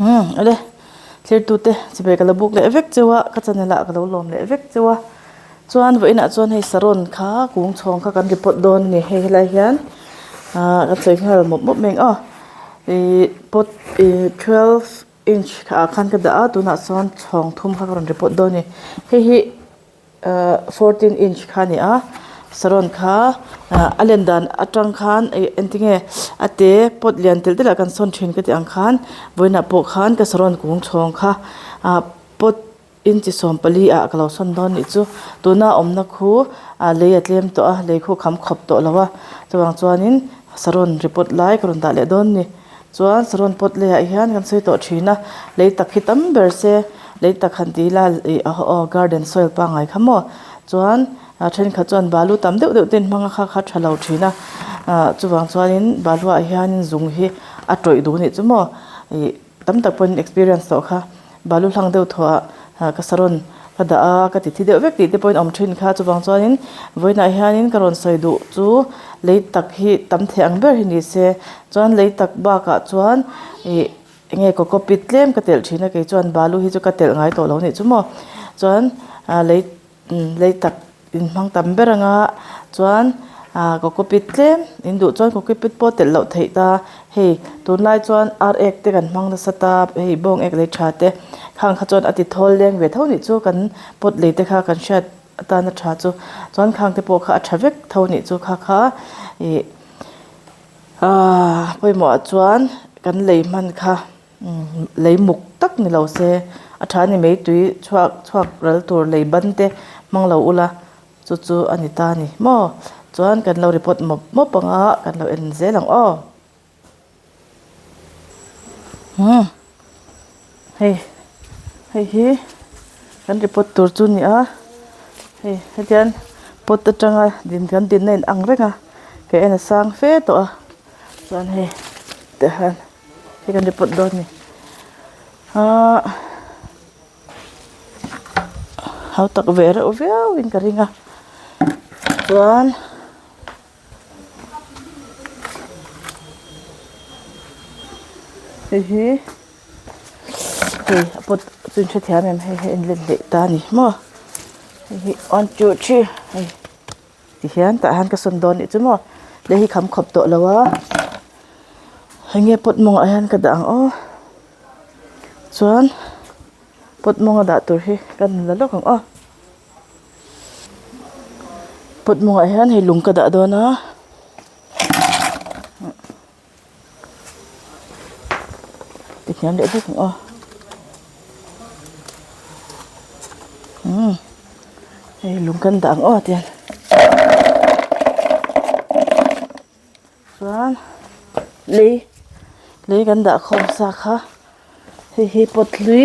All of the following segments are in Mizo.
Umm awle thirtute chibai ka la buk leh vek cheu a ka channel ah ka lo lawm leh vek cheu a chuan vawiinah chuan hei saron kha kung chhawng kha kan report dawn a ni hei helai hian ah ka sawi nghal mawp mawp mai ang aw ihh pot ihh twelve inch ah khan ka dah a tunah chuan chhawng thum kha ka rawn report dawn a ni hei hi. Ahh fourteen inch kha a ni a saron kha ah a len dan atang khan ih engtinge a te pot lian telh telh ah kan sawn thin ka tih ang khan vawiinah pawh khan ka saron kung chhawng kha ah pot inchi sawmpali ah ka lo sawn dawn anih chu tuna awmna khu ah lei a tlem tawh a lei khu a kham khawp tawh lo a chuvang chuanin saron report lai ka rawn dah leh dawn a ni. Chuan saron pot leiah hian kan sawi tawh thin a, lei tak hi tam ber se, lei tak han ti ila ih aw garden soil pangngai kha maw chuan a thenkhat chuan balu tam deuh deuh te an hmang a kha kha tha lo thin a, ah chuvang chuanin balu ah hianin zung hi a tawih duh anih chu maw ih tam tak pawhin experience tawh kha. Balu hlang deuh thuah ah ka saron ka dah a, ka ti thi deuh vek tih te pawhin awm thin kha. Chuvang chuanin vawiinah hianin ka rawn sawi duh chu lei tak hi tam thei ang ber hi ni se. Chuan lei tak bakah chuan ih eng nge cocopeat tlem ka telh thin a, kei chuan balu hi chu ka telh ngai tawh lo a nih chu maw. Chuan ah lei lei tak in hmang tam ber anga chuan ah cocopeat tlem in duh chuan cocopeat pawh telh loh theih ta hei tunlai chuan ar ek te kan hmang nasa ta hei bawng ek lei tha te khang kha chuan a ti thawl leng ve tho nih chu kan pot lei te kha kan hriat atana tha chu chuan khang te pawh kha a tha vek tho nih chu kha kha ih ah pawimawh ah chuan kan lei hman kha. Lei muk tak ni lo se a tha ni mai tui chhuak chhuak ral tur lei ban te hmang lo ula chu chu a ni ta a ni maw chuan kan lo report mawp mawp ang a kan lo en zel ang aw umm hei hei hi kan report tur chu a ni a hei hetian pot atanga din kan dinna in ang reng a kei en a sang fe tawh a chuan hei tah hian. Hei kan report dawn a ni ahh hau tak ve reuh viau in ka ring a chuan hei hi hei a pot chu in hrethiam em hei hi a inlet leh ta a ni maw hei hi one two three hei. Tihian tah hian ka sawn dawn nih chu maw lei hi kham khawp tawh lo a hei nge pot mawngah hian ka dah ang aw chuan pot mawnga dah tur hi ka la lawk ang aw pot mawngah hian hei lung ka dah dawn a. Ti hniam leh bawk ang aw umm hei lung kan dah ang aw tihian chuan lei lei kan dah khawm sa kha hei hi pot hlui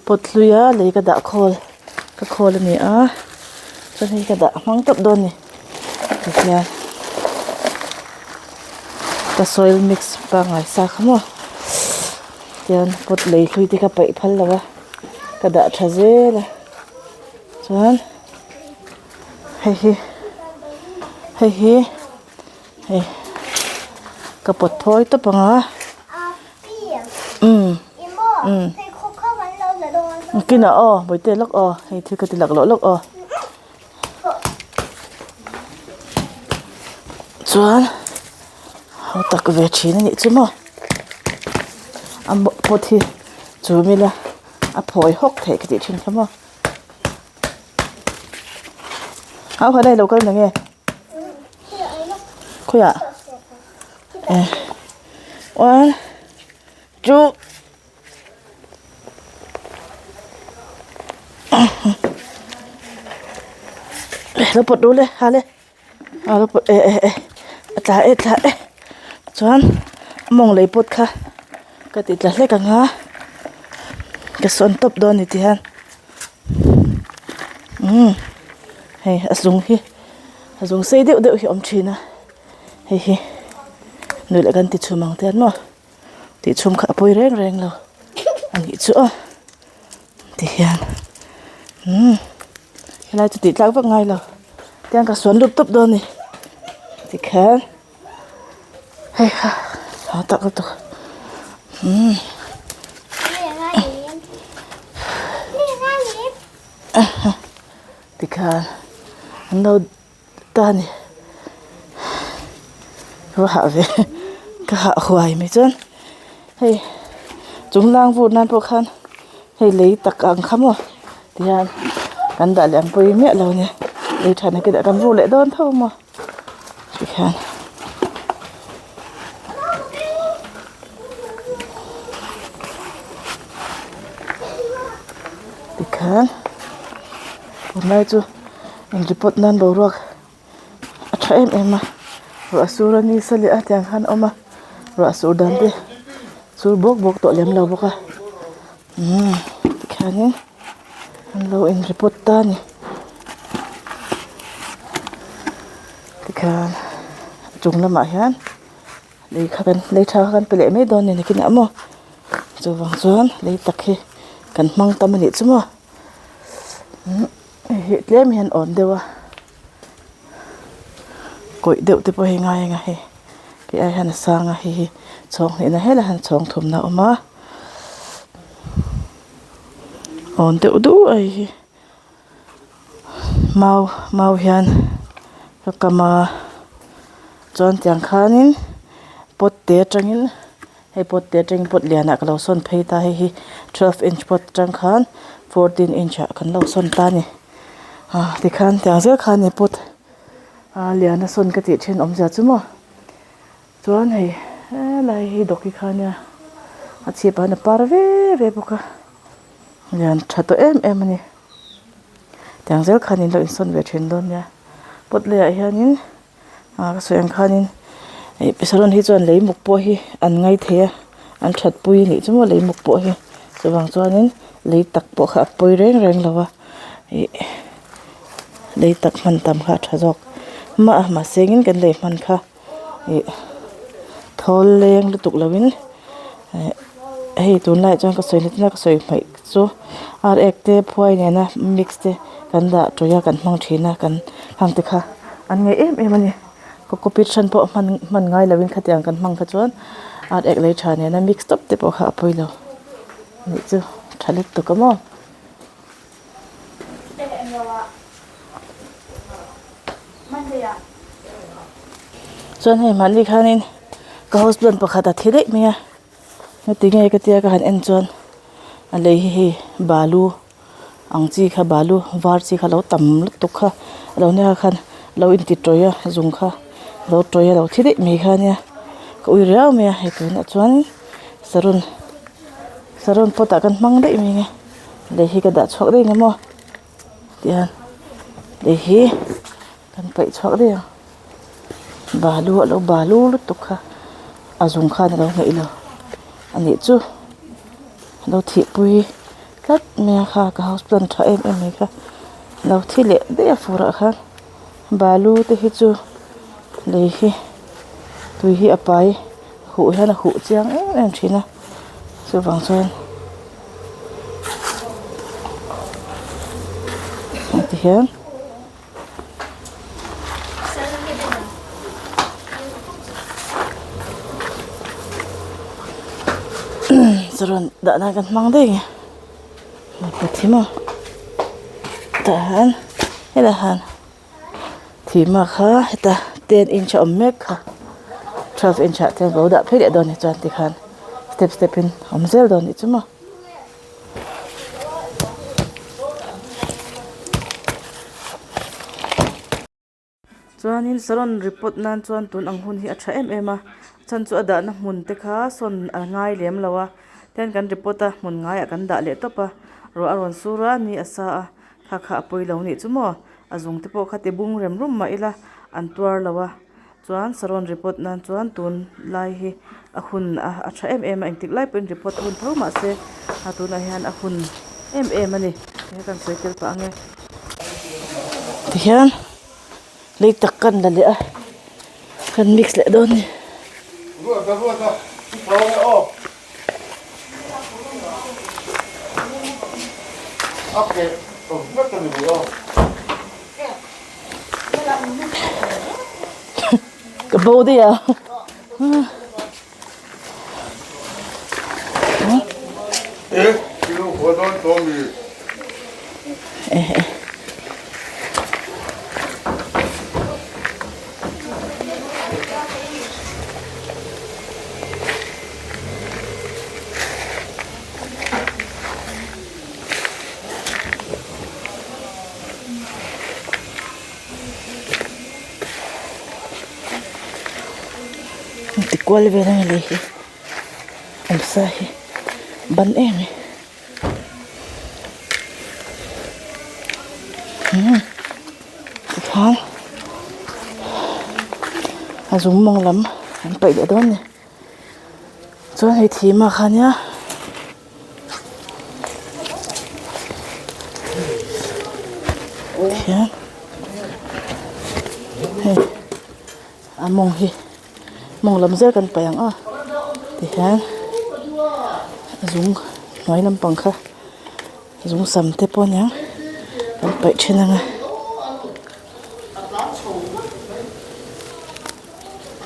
pot hlui a lei ka dah khawl ka khawl a ni a chuan hei ka dah hmang tawp dawn a ni tihian ka soil mix pangngai sa kha maw tihian pot lei hlui te kha paih phal lo a ka dah tha zel a chuan hei hi hei hi hei ka pawt phawi tawp ang a. Umm umm kinah aw bawihte lawk aw hei thil ka ti lak loh lawk aw chuan ho tak ve thin a nih chu maw a pot hi chum ila a phawi hawk theih ka tih thin kha maw hau khan a ilo kal nange khawiah eh one two lo pawt ru le ha le a lo pawt eh eh eh a tla e tla e chuan a mawng lei pawt kha ka ti tla hlek ang a ka sawn tawp dawn a ni tihian umm hei a zung hi a zung sei deuh deuh hi a awm thin a hei hi nuih leh kan ti chhum ang te an maw tih chhum kha a pawi reng reng lo a nih chu aw tihian umm helai chu tih tlak vak ngai lo tiang ka suan lup tawp dawn a ni tikhian hei kha a tak lutuk umm. Tikhan an lo ta a ni ka va hah ve ka hah huai mai chuan hei chung lang vur nan pawh khan hei lei tak ang kha maw tihian kan dah leh ang pawi miah lo a nia lei tha na kinah kan vur leh dawn tho maw tikhian. Tikhan tunlai chu inreport nan boruak a tha em em a ruah sur a ni sa leh a tiang khan a awm a ruah sur dan te sur bawk bawk tawh lem lo bawk a umm tikhianin an lo in report ta a ni tikhian a chung lamah hian lei kha kan lei tha kha kan pe leh mai dawn a ni nakinah maw chuvang chuan lei tak hi kan hmang tam a nih chu maw umm hei hi tlem hian awn deuh a kawih deuh te pawh hi ngai ang a hei hei ai hian a sang a hei hi chhawng hnihna helai hian chhawng thumna a awm a awn deuh duai a hei hi mau mau hian ka kam a chuan tiang khanin pot te atangin hei pot te atangin pot lianah ka lo sawn phei ta hei hi twelve inch pot atang khan fourteen inch ah kan lo sawn ta a ni ah tikhan tiang zel khan ni pot a lian a sawn ka tih thin awmzia chu maw chuan hei helai hi dawki kha ania a chhip ah hian a par ve ve bawk a lian tha tawh em em a ni tiang zel khan in lo insawn ve thin dawn nia pot leiah hianin ah ka sawi ang khanin ih salon hi chuan lei muk pawh hi an ngai thei a an that pui anih chu maw lei muk pawh hi chuvang chuanin lei tak pawh kha a pawi reng reng lo a ih lei tak hman tam kha a tha zawk mah a mahse engin kan lei hman kha ih thawl leng lutuk lovin eh hei tunlaiah chuan ka sawi na ka sawi hmaih chu ar ek te phuai nena mix te kan dah tawih a kan hmang thin a kan hmang te kha an ngaih em em a ni cocopeat hran pawh hman hman ngai lovin khatiang kan hmang kha chuan ar ek lei tha nena mix tawp te pawh kha a pawi lo nih chu tha lutuk a maw. Chuan hei mahni khanin ka house plant pakhat a thi daih mai a heti nge ka tia ka han en chuan a lei hi hei balu ang chi kha balu var chi kha lo tam lutuk kha a lo nia khan lo inti tawih a zung kha lo tawih a lo thi daih mai kha ania ka ui riau mai a hei tunah chuan saron saron pot ah kan hmang daih mai ang e. Lei hi ka dah chhuak daih ang maw tihian lei hi kan paih chhuak daih ang balu a lo balu lutuk kha a zung khan a lo hnaih lo a nih chu a lo thih pui tlat mai a kha ka house plant tha em em mai kha a lo thi leh daih a fur ah khan balu te hi chu lei hi tui hi a pai huh hian a huh chiang em em thin a chuvang chuan ti hian saron dah nan kan hmang daih ang e ka thi maw tah hian helaiah hian. Thihma kha heta ten inch a awm mek kha twelve inch ah chuan ka lo dah phei leh dawn a ni chuan tikhan step step in a awm zel dawn a nih chu maw. Chuanin saron report nan chuan tun ang hun hi a tha em em a chhan chu a dahna hmun te kha sawn a ngai lem lo a tian kan report a hmun ngaiah kan dah leh tawp a ruah a rawn sur a ni a sa a kha kha a pawi lo a nih chu maw. A zung te pawh kha ti bung rem rum mah ila an tuar lo a chuan saron report nan chuan tun lai hi a hun a a tha em em a engtik lai pawhin report a hun tho mahse a tunah hian a hun em em a ni he kan sawi tel pah ang e. Tihian lei tak kan la leh a kan mix leh dawn a ni. Ka bo daih a. Ti kual vel a ni lei hi awmsa hi ban em e umm tikhan a zung mawng lam an paih leh dawn a ni chuan hei thim ah khan nia. Hian hei a mawng hi mawng lam zel kan paih ang a tihian a zung hnuai lampang kha zung sam te pawh a nia kan paih then ang a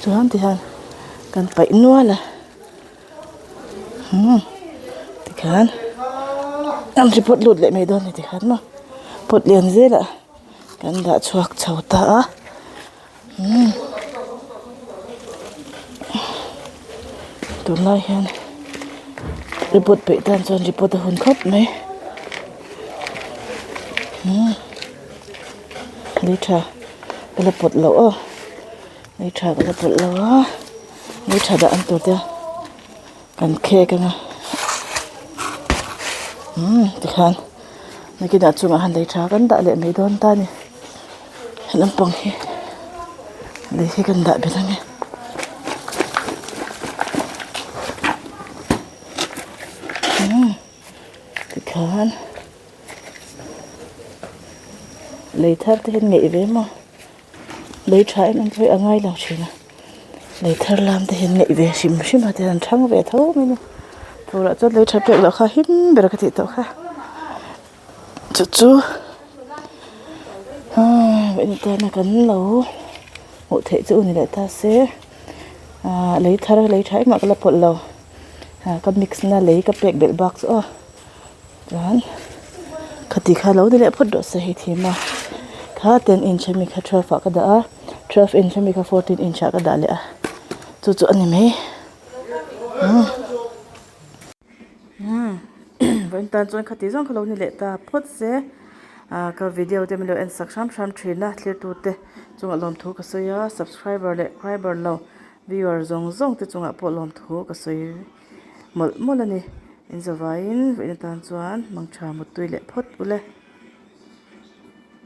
chuan tihian kan paih nual a. Umm tikhian an ri pawt lut leh mai dawn a ni tikhian maw pawt lian zelah kan dah chhuak chho ta a umm tunlai hian report peih tan chuan report a hun khawp mai umm lei tha ka la pawt loh aw lei tha ka la pawt lo a. Ni tha dah an tur te kan khek anga umm tikhian nakinah chungah han lei tha kan dah leh mai dawn ta a ni he lampang hi lei hi kan dah belh ange. Umm tikhian lei thar te hian ngeih ve maw. Lei tha em em pawh hi a ngai lo thin a lei thar lam te hian ngaih ve hrim hrim a tihian an thang ve tho mai a ni turah chuan lei tha pek loh kha him ber ka tih tawh kha chu chu aaa entana kan lo hmuh theih chu ni leh ta se aaa lei thar lei tha engmah ka la pawlh lo ah ka mix na lei ka pek belh bak chu aw. Chuan khati kha lo ni leh phawt rawh se hei thim a kha ten inch ami kha twelve ah ka dah a twelve inch ami kha fourteen inch ah ka dah leh a chu chu a ni mai umm umm vawiin tan chuan khati zawng kha lo ni leh ta phawt se ah ka video te min lo en sak hram hram thin a thlir tute chungah lawmthu ka sawi a subscriber leh criber lo viewer zawng zawng te chungah pawh lawmthu ka sawi. Mawlh mawlh a ni. Inzavaiin vawiin atan chuan mangtha muttui leh phawt ule.